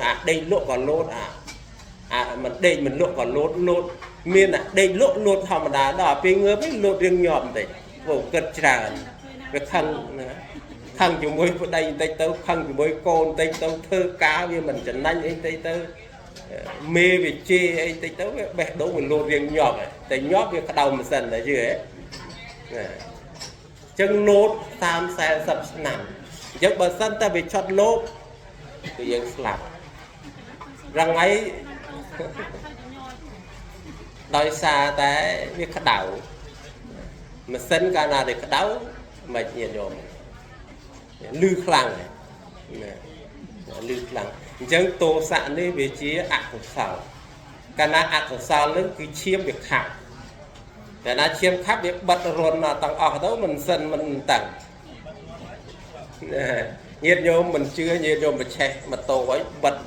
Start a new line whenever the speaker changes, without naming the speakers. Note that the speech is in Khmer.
អាដេកលក់ក៏លោតអាអាមិនដេកមិនលក់ក៏លោតលោតមានអាដេកលក់លោតធម្មតាដល់ពេលងើបវិញលោតរៀងញាប់បន្តិចព្រោះគិតច្រើនវាខឹងណាខឹងជាមួយប្តីបន្តិចទៅខឹងជាមួយកូនបន្តិចទៅធ្វើការវាមិនចំណេញអីបន្តិចទៅមេវាជេរអីបន្តិចទៅវាបេះដូងវាលោតរៀងញាប់តែញាប់វាក្តៅម៉ាស៊ីនដែរយល់ទេណាចឹងលោត30 40ឆ្នាំអញ្ចឹងបើសិនតែវាឆត់លោភគឺយើងស្លាប់រងៃដោយសារតែវាក្តៅម៉ាស៊ីនកាលណាវាក្តៅមិនញាតិញោមលឺខ្លាំងណាលឺខ្លាំងអញ្ចឹងទោសៈនេះវាជាអកុសលកាលណាអកុសលនឹងគឺឈាមវាខាប់កាលណាឈាមខាប់វាបិទរន្ធទាំងអស់ទៅមិនសិនមិនតឹងញាតិញោមមិនជឿញាតិញោមប្រឆេះម៉ូតូឲ្យបិទ